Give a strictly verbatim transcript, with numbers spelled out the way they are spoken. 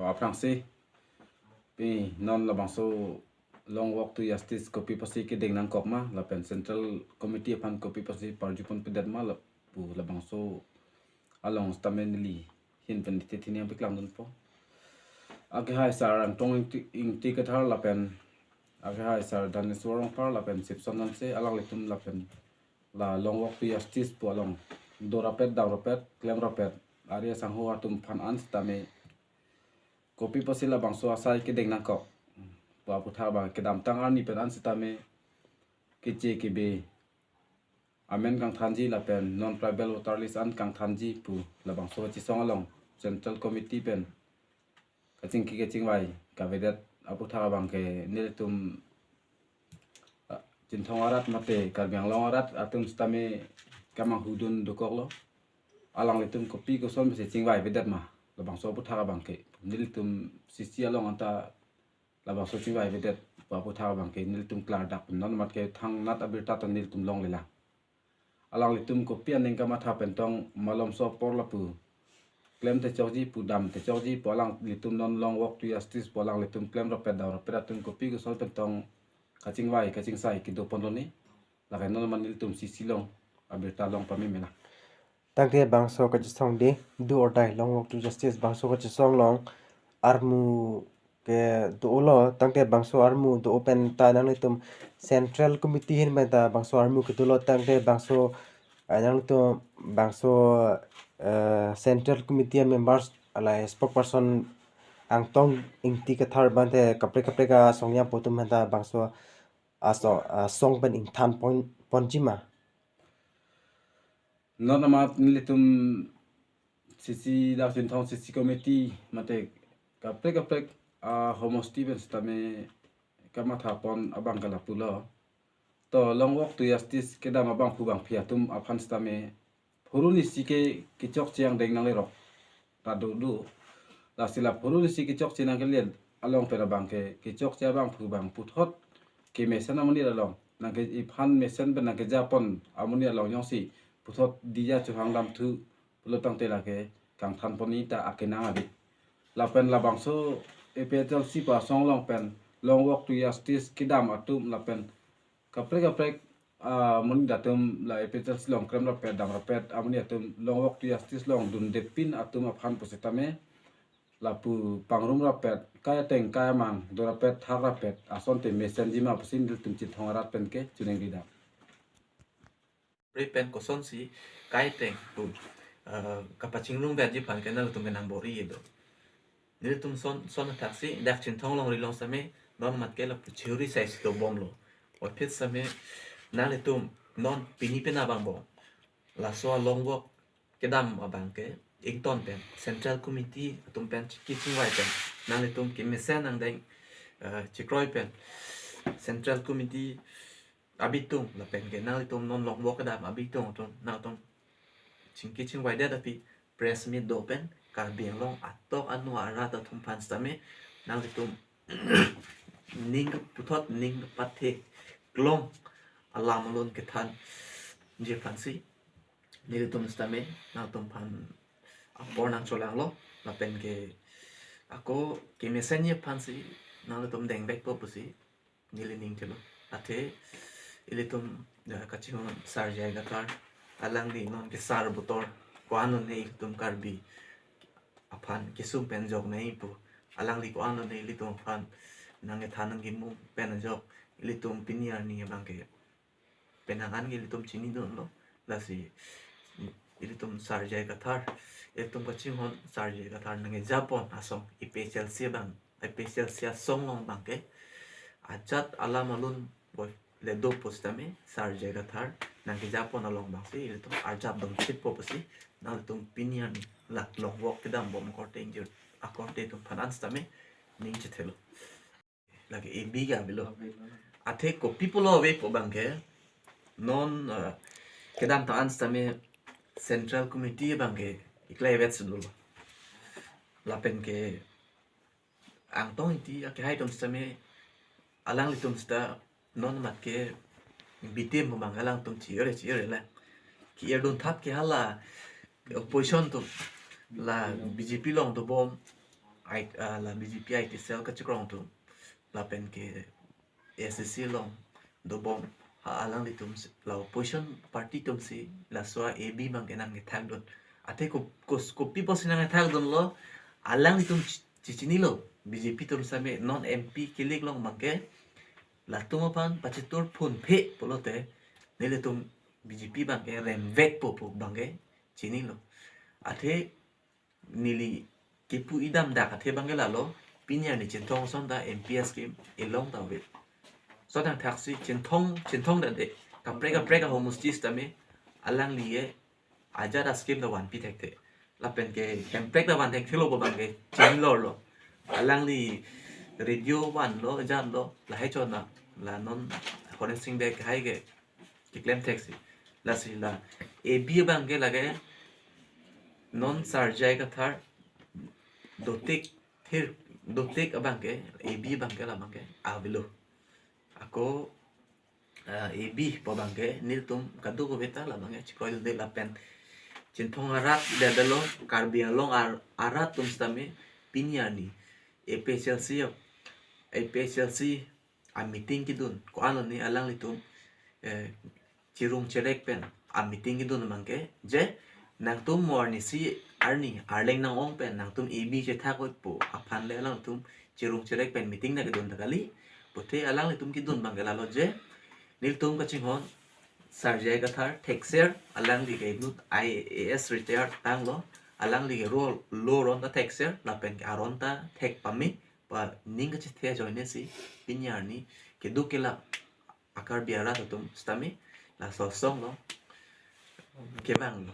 Aphrangsi, pi non labangso Long Walk to Justice kopi pusi kedeng nangkok ma, lapen Central Committee aphan kopi pusi parjupon pedet ma, lapu labangso along sitame neli ahin pen thithe thini nangpeklang dunpo. Akehai Sar Angtong Ingti, Ingti Kathar lapen akehai Sar Daneswar Rongphar lapen Sipson Hanse, alanglitum lapen la Long Walk to Justice pu along dorapet, damrapet, klemrapet ari asangho atum aphan an sitame kopi pusi labangso asai kedeng nangkok pu aputhak abang kedamtang arni pen an sitame keche kebe amen kangthanji lapen non tribal voter list an kangthanji pu labangso kachesong along Central Committee pen kachingki kachingvai kavedet aputhak abang ke nelitum, ah, Chinthong arat mate Karbi Anglong arat atum sitame kemanghu dun dokoklo. Alanglitum kopi koson pusi chingvaivedet ma labangso aputhak abang ke, nelitum C C along anta labangso chingvaivedet pu aputhak abang ke nelitum klardak non mat ke thangnat abirta ta nelitum longlelang. Alanglitum kopi aning kamatha pen tong malomso apor lapu klem te chokji pu dam te chokji pu alanglitum non Long Walk to Justice pu alanglitum klemrapet damrapet atum kopi koson pen tong kachingvai kachingsai kedoponlone. Lake non mat nelitum C C along abirta long pamemela. Tangte bangso kachesong de, do or die, Long Walk to Justice bangso kachesong along armu kedo-olo, tangte bangso armu do pen ta nanglitum Central Committee ahin pen ta bangso armu kedolo, tangte bangso, ah, nanglitum bangso, eh, Central Committee members alai spokesperson Angtong Ingti Kathar bangte kaprek kaprek asong ya pu atum pen ta bangso asong, asong pen ingthan pon, ponji ma. Non amat nelitum C C dak Chinthong C C Committee mate kaprek kaprek ahomosti pen sitame kamatha pon abang ke lapulo. To Long Walk to Justice kedam abangphu bangphi atum aphan sitame phuruni si ke kechokche angdeng nanglerok ta dodo. Lasi la phuruni si kechokche nangkele along pen abang ke kechokche abangphu bang puthot kemesen amonit along nangke iphan mesen pen nangkejapon amonit along jongsi puthot diya chehang damthu pulo tangte lake kangthan ponni ta akenang ave. Lapen labangso A P H L C pu asong along pen Long Walk to Justice kedam atum lapen kaprek kaprek, ah, amonit atum la A P H L C along klemrapet damrapet amonit atum Long Walk to Justice along dundepin atum aphan pusitame lapu pangrumrapet, kai ateng kai amang dorapet thakrapet asonte mesenji ma pusi nelitum Chinthong arat pen ke choningri dam. Pre pen kosonsi kai ateng pu, eh, kapachingrum verji aphan ke nangtum ke nangbor-i do. Nelitum son, son athaksi dak Chinthong longri along sitame non mat ke lapu theory size dobomlo. Otphit sitame nanglitum non pini pen abang bom laso a Long Walk kedam abang ke ington pen Central Committee atum pen chingki chingvai pen nanglitum kemesen angdeng, eh, chikroi pen Central Committee abitung lapen ke nanglitum non Long Walk kedam abitung atum nangtum chingki chingvaidet aphi press meet do pen Karbi Anglong atok anu arat atum aphan sitame nanglitum ning puthot ning pathe klong alam alun kethanji aphansi nelitum sitame nangtum aphan apor nangcholanglo lapen ke ako kemesenji aphansi nangtum dengvekpo pusi neli ning thelo. Athe ilitum, eh, kachinghon Sar J I Kathar, alangli non ke sar butor, ko-an lone ilitum Karbi aphan kesung pen jok nai pu, alangli ko-an lone ilitum aphan nangkethan nangkimung pen jok, ilitum pini arni abang ke penang an ke ilitum chinidunlo. Lasi ilitum Sar J I Kathar, ilitum kachinghon Sar J I Kathar nangkejapon asong A P H L C abang, A P H L C asong along abang ke ajat alam alun boi le do pusitame Sar J I Kathar nangkejapon along abangsi ilitum arjap dongchitpo pusi nangtum pini arni la Long Walk kedam bom korte ingjir akorte atum aphan an sitame ning chethelo. Lake ebi ke avelo. Athe kopi pulo ave pu abang ke non, eh, kedamtang an sitame Central Committee abang ke iklai vet si dolo. Lapen ke Angtong Ingti akehai atum sitame alanglitum sita non mat ke B T M pu abang alangtum chi-ere chi-ere la. Ki-er dun thap ke hala opposition atum la B J P along dobom I, ah, la B J P I T cell kachekrong atum, lapen ke A S D C along dobom, ha alanglitum si, la opposition party atum si, laso A B abang ke nangkethakdun. Athe ko, ko, kopi pusi nangkethakdunlo, alanglitum chi-, chechinilo, B J P atum sitame non M P kilik along abang ke, latum aphan pachitur phunphe pulote, nelitum B J P abang ke remvekpo pu abang ke chinilo. Athe neli kipu idam dak athe abang ke lalo, pini arni Chinthong ason ta M P a scheme elong ta ave. So tangthaksi Chinthong, Chinthong ta de, kaprek kaprek ahomosti sitame, alangli ke ajat a scheme ta vanpi thekthe. Lapen ke hemprek ta van thekthelo pu abang ke chinilo lo. Alangli radio vanlo, janlo, lahai chona, la non Horensing Bey hai ke keklem theksi. Lasi la A B abang ke lake non Sar J I Kathar dotik thir, dotik abang ke, A B abang ke la abang ke avelo. Ako, ah, A B pu abang ke nelitum kadokave ta la abang ke chekroidunde lapen Chinthong arat de dalo, Karbi Anglong ar-, arat atum sitame pini arni A P H L C, A P H L C a meeting kedun, ko-an arni alanglitum, eh, chirung cherek pen a meeting kedun abang ke, je nangtum mo arnisi arni arleng nang-ong pen nangtum A B chethak-oi pu aphan le alangtum chirung cherek pen meeting nangkedun ta kali. Pute alanglitum kedun abang ke lalo je, nelitum kachinghon Sar J I Kathar thekser, alangli ke inut I A S retired tanglo, alangli ke role lo aron ta thekser, lapen ke aron ta thek pame, pa ning kachethe ajoine si pini arni keduk kelak a Karbi arat atum sitame laso asong lo, kevanglo.